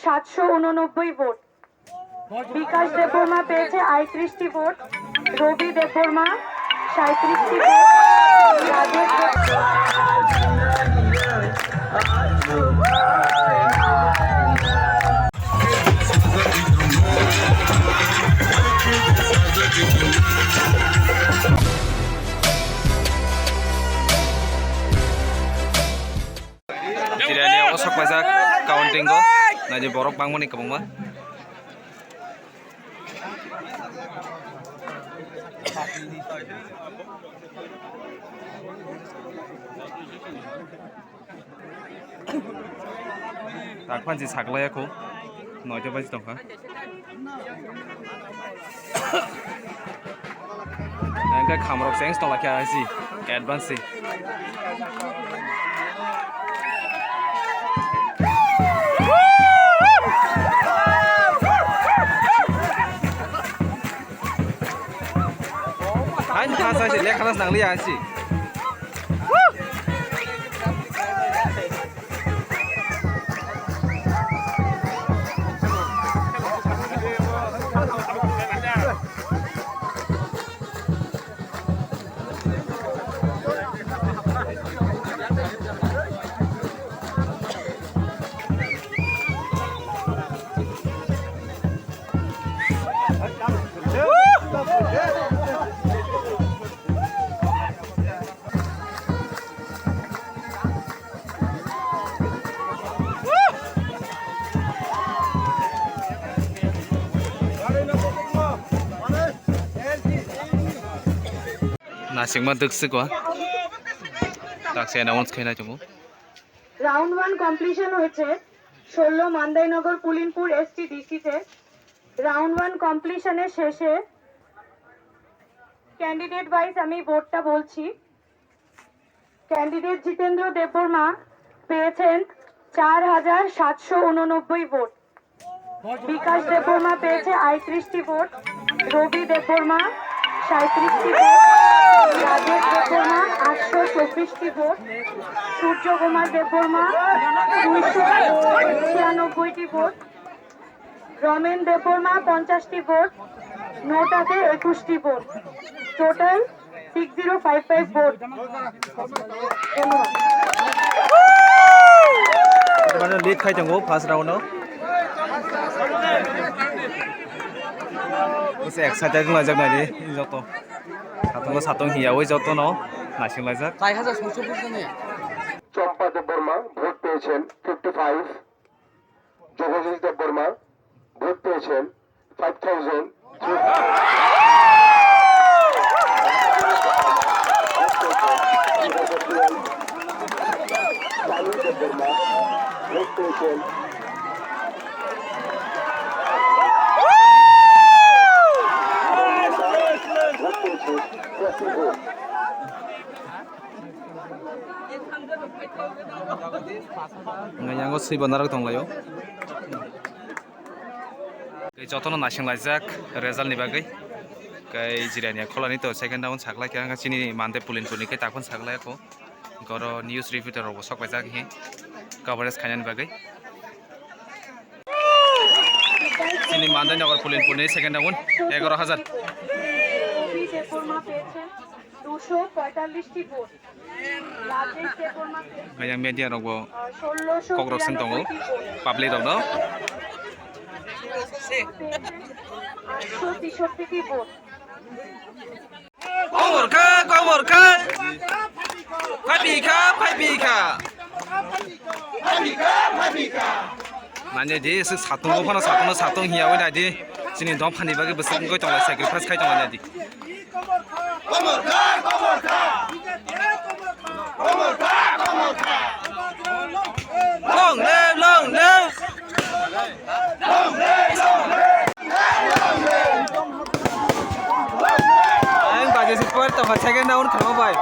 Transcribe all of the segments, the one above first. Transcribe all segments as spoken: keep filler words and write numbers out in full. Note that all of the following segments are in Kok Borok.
সাতশো ঊননব্বই ভোট। বিকাশ দেববর্মা পেয়েছে আটত্রিশটি ভোট, রবি দেববর্মা সাঁইত্রিশটি ভোট, রাজেশ দেব- Jirani o sok paijak counting o, naidi borok bangmani kwbangma. Takphanchi saklai ako, noita baji tongkha. Hingke khamrok change tonglaikha hai si advance si. Hain kha sai si lekha nas nangliya hai si. Nasikma dwkswk o. Taksa announce khaina tongo. Round one completion হয়েছে ষোলো মান্দাইনগর পুলিনপুর এসটি ডিসিতে। Round one কমপ্লিশনের শেষে candidate wise আমি ভোটটা বলছি। ক্যান্ডিডেট জিতেন্দ্র দেববর্মা পেয়েছেন চার হাজার সাতশো ঊননব্বই ভোট। বিকাশ দেববর্মা পেয়েছে আটত্রিশটি ভোট, রবি দেববর্মা সাঁইত্রিশটি ভোট, রাজেশ দেববর্মা আটশো চব্বিশটি ভোট, সূর্যকুমার দেববর্মা দুইশো ছিয়ানব্বইটি ভোট, রমেন দেববর্মা পঞ্চাশটি ভোট, নোটাতে একুশটি vote, total six zero five five vote. ধন্যবাদ। Mane lead khai tongo first round o. Ese excited wng laijak nai di joto. Satung o satung hiya oi joto no naising laijak. চার হাজার ছয়শো পঁচিশ জন। চম্পা দেববর্মা ভোট পেয়েছেন ফিফটি ফাইভ। জগদীশ দেববর্মা ভোট পেয়েছেন five thousand. Sunny Debbarma ভোট পেয়েছেন ভোট পেয়েছেন চুরাশি vote. Yango swibo narwk tonglaio. Tei jotono naising laijak result ni bagwi. Tei jirania kholani to second round saklai kha, chini mande Pulinpur ni khe takphano saklai kho. Goro news reporter rok bo sok paijak hi coverage khainani bagwi. Chini Mandai Nagar Pulinpur ni second round egaro hajar. দুশো পঁয়তাল্লিশটি ভোট। রাজেশ দেববর্মা পেয়েছেন, Mayang media rok bo আহ, ষোলোশো kokrok seng tongo, বিরানব্বইটি vote. Public rok no. পেয়েছেন আটশো তেষট্টিটি vote. Komor kha, komor kha. Phaipi kha, phaipi kha. Nani di, se satung o phano satung, satung hiya oi nai di. Chini dopha ni bagwi bwswk wngwi tonglai, sacrifice khai tonglai nai di. Long live, long live. Ang baje si por to second round khamo bai.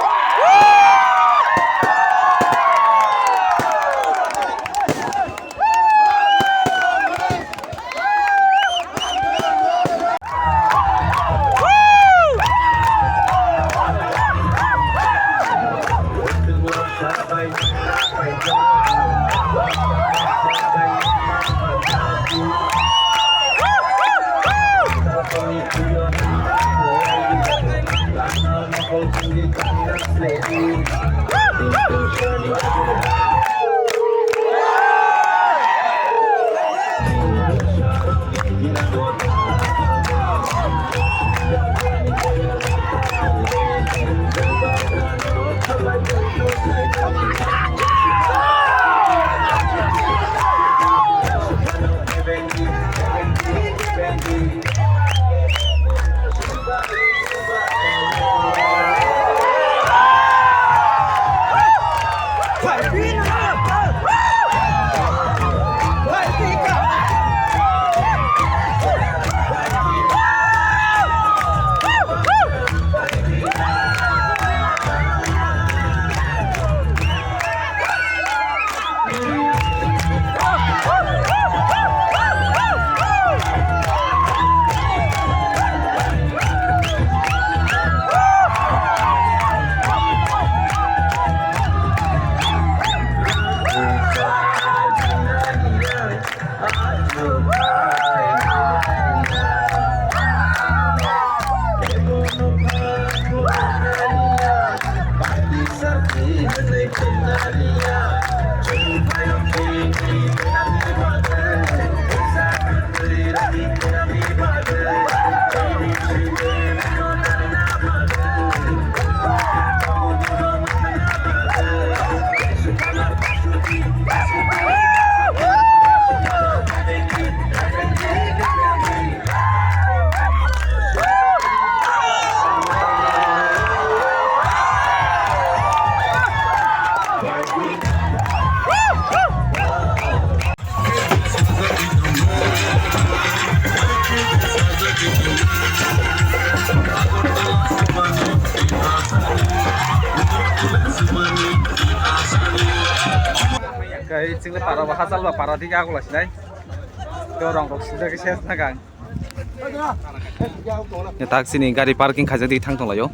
Kai chingla para ba hachal ba para dik agula sinai. To rong rok sujak se na gang. Ya tak sini gari parking khaijak di thang tong layo.